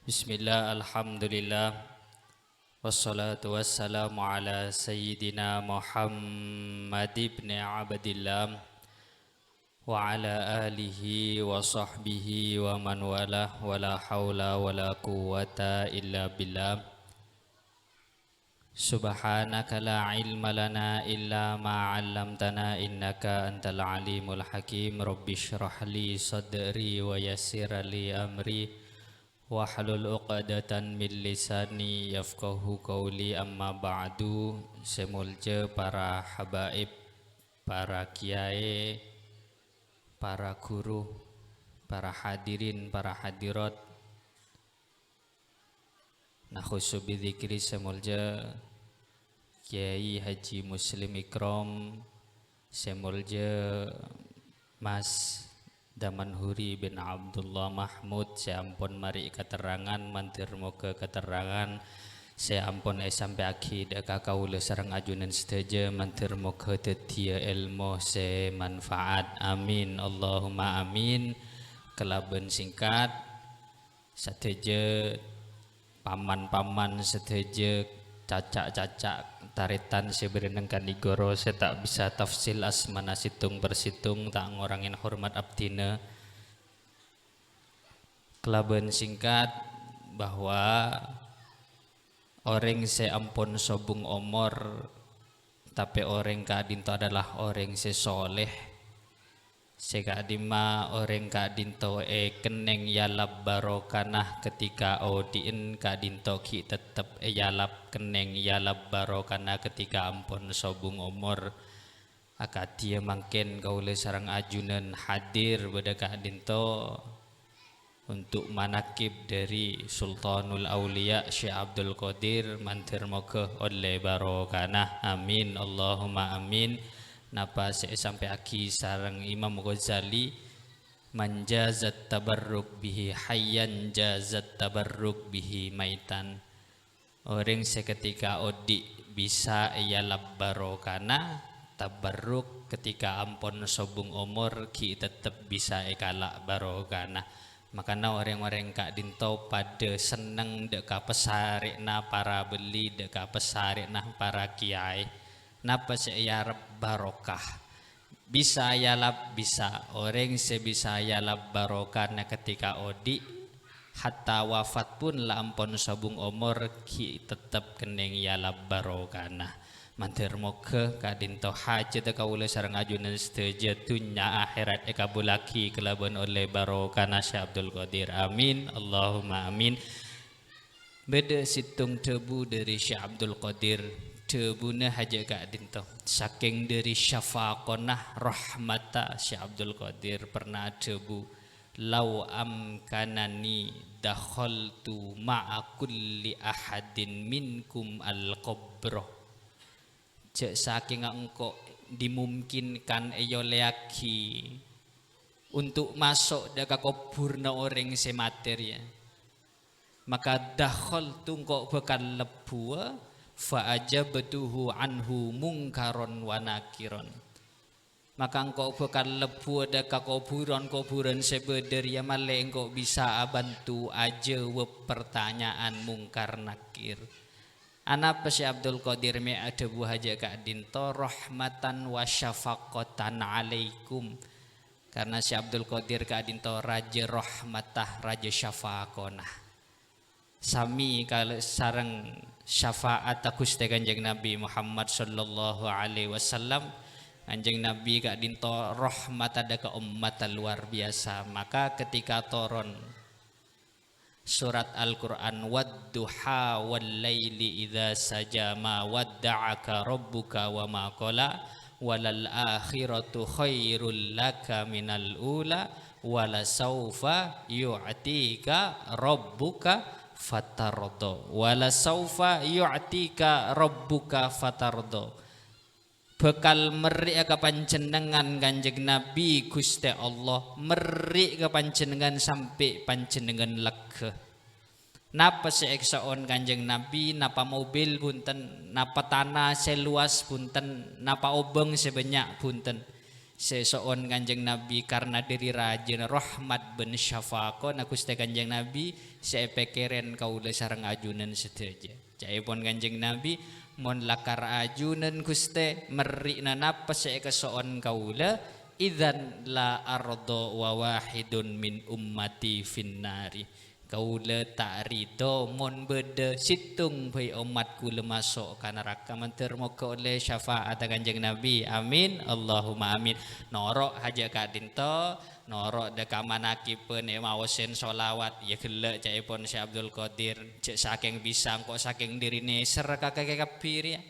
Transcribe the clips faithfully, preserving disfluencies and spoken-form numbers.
Bismillah, alhamdulillah. Wassalatu wassalamu ala sayyidina Muhammad ibn Abdillah wa ala alihi wa sahbihi wa man walah, wa la haula wa la quwwata illa billah. Subhanaka la ilma lana illa ma 'allamtana innaka antal alimul hakim. Rabbisyrah li sadri wa yassir li amri wahlul 'uqdatan min lisani yafqahu qauli. Amma ba'du. Sè molja para habaib, para kiyaè, para guru, para hadirin, para hadirat, nakhusu bidzikri sè molja Kyai Haji Muslim Ikram, sè molja Mas Damanhuri bin Abdullah Mahmud sè ampon marè katerrangan, mandhâr moghâ katerrangan sè ampon èsampèyaghi dâ' ka kaulâ sareng ajunan sadhâjâ mandhâr moghâ dhâddhiyâ èlmo sè manfaat. Amin, Allahumma amin. Kalabân singkat, sadhâjâ paman-paman sadhâjâ, caca'-caca' tarètan sè bâdâ neng kanigoro sè ta' bisa tafsil asmana sèttong per sèttong, ta' ngorangè hormat abdhina. Kalabân singkat, bahwa orèng sè ampon sobung omor, tapè orèng ka'dinto adalah orèng sè soleh, sè ka'dimma orèng ka'dinto èkennèng èalap barokana ketika odi'en, ka'dinto ghi' tettep èalap kennèng èalap barokana ketika ampon sobung omor. Akadhi mangkèn kaulâ sareng ajunan hadir bâdâ ka'dinto untuk manakib dâri Sultanul Auliya Syekh Abdul Qadir, mandhâr moghâ ollè barokana. Amin, Allahumma amin. Napa sè èsampèyaghi sareng Imam Ghazali, "Man jazat tabarruk bihi hayyan, jazat tabarruk bihi maitan." Orèng sè ketika odi' bisa èalap barokana, tabarruk ketika ampon sobung omor ghi' tettep bisa èkala' barokana. Makana orèng-orèng ka'dinto padâ senneng dâ' ka pessarè'na para bâli, dâ' ka pessarè'na para kiyaè. Napa sè èarep? Barokah. Bisa èalap, bisa. Orèng sè bisa èalap barokana ketika odi', hatta wafat pon la ampon sobung omor, ghi' tettep kennèng èalap barokana. Mandhâr moghâ ka'dinto hajhâddhâ kaulâ sareng ajunan sadhâjâ dhunnya akhèrat èkabhullaghi kalabân ollè barokana Syekh Abdul Qadir. Amin, Allahumma amin. Bâdâ sèttong dhâbu dâri Syekh Abdul Qadir, dhâbuna hajâ ka'dinto. Sakèng dâri syafaqona rahmata Syekh Abdul Qadir pernah dhâbu, "Lau amkanani dakhaltu ma'a kulli ahadin minkum al-qabra." Jhâ' sakènga engko' dimumkinkan èollèyaghi untuk maso' dâ' ka kobhurna orèng sè matè rèya. Maka dakhaltu engko' bhâkal lebbhuwâ, fa ajabtuhu anhu mungkaron wa nakiron. Maka engko' bhâkal lebbhuwâ dâ' ka kobhurân-kobhurân sè bâdâ rèya, malè engko' bisa abhânto ajâwâb partanya'an Mungkar Nakir. Anapa Syekh Abdul Qadir mè' adhâbu hajâ ka'dinto, "Rahmatan wa syafaqatan alaikum." Karna Syekh Abdul Qadir ka'dinto rajâ rahmata, rajâ syafaqona. Samè kal-, sareng syafa'atta Ghustè Kanjeng Nabi Muhammad sallallahu alaihi wasallam. Kanjeng Nabi ka'dinto rahmata dâ' ka ommatta luar biyasa. Maka ketika toron surat Al-Qur'an, "Wadduha wal laili idza saja, ma wadda'aka rabbuka wa ma qala, walal akhiratu khairul laka minal ula, wala saufa yu'tika rabbuka fatardo." Wala saufa yu'tika rabbuka fatardo. Bhâkal merrè'a ka panjhennengngan Kanjeng Nabi, Ghustè Allah, merrè' ka panjhennengngan sampè' panjhennengngan legghâ. Napa sè èkso'on Kanjeng Nabi? Napa mobil bhunten, napa tana sè luas bhunten, napa obâng sè bânnya' bhunten. Sè èso'on Kanjeng Nabi karna dhâri rajâna rahmat bân syafaqona Ghustè Kanjeng Nabi, sè èpèkkèrè kaulâ sareng ajunan sadhâjâ. Ca'èpon Kanjeng Nabi, "Mon lakar ajunan, Ghustè, merri'na napa sè èkaso'on kaulâ, idzan la ardha wa wahidun min ummati finnari." Kaulâ ta' ridho mon bâdâ sèttong bhâi ommat kaulâ maso' ka naraka. Mandhâr mogâ ollè syafa'atta Kanjeng Nabi. Amin. Allahumma amin. Noro' hajâ ka'dinto, noro' dâ' kamma nakibâ nè maosen sholawat, iyâ ghellâ' ca'èpon Syekh Abdul Qadir. Jhâ' sakèng bisa, engko' sakèng dhiri nèser ka kakè kabbhi rèya.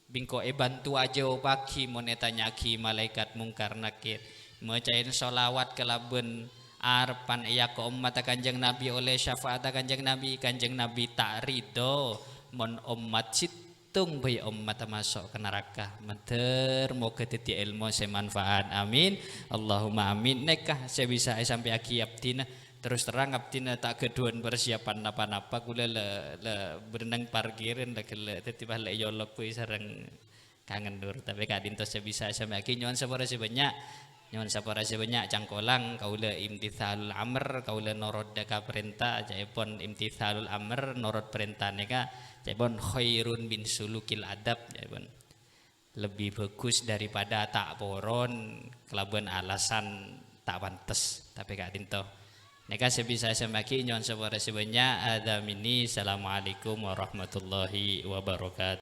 Bi' engko' èbhânto ajâwâbhâghi mon ètanya'aghi malaèkat Mungkar Nakir. Macaèn sholawat kalabân arebbhân èyako ommatta Kanjeng Nabi ollè syafa'atta Kanjeng Nabi. Kanjeng Nabi ta' ridho mon ommat sèttong bhâi ommatta maso' ka naraka. Mandhâr mogâ dhâddhi èlmo sè manfaat. Amin. Allahumma amin. Nèka sè bisa èsampèyaghi abdhina. Terus terang, abdhina ta' ghâdhuwân parsiyapan napa-napa, kaulâ la, la bârneng parkiran la ghellâ', dhâddhi pas la èyolok bhâi sareng Kangen Nur. Tapè ka'dinto sè bisa èsampèyaghi, nyo'on sapora sè bânnya'. Nyo'on sapora sè bânnya', cangkolang, kaulâ imtithalul amr, kaulâ norot dâ' ka parènta, ca'èpon imtithalul amr, norot parènta nèka, ca'èpon khairun min sulukil adab, ca'èpon. Lebbi bhâghus daripada ta' poron kalabân alasan ta' pantes. Tapè ka'dinto. Nèka sè bisa èsampèyaghi, nyo'on sapora sè bânnya'. Hadza minni. Assalamualaikum warahmatullahi wabarakatuh.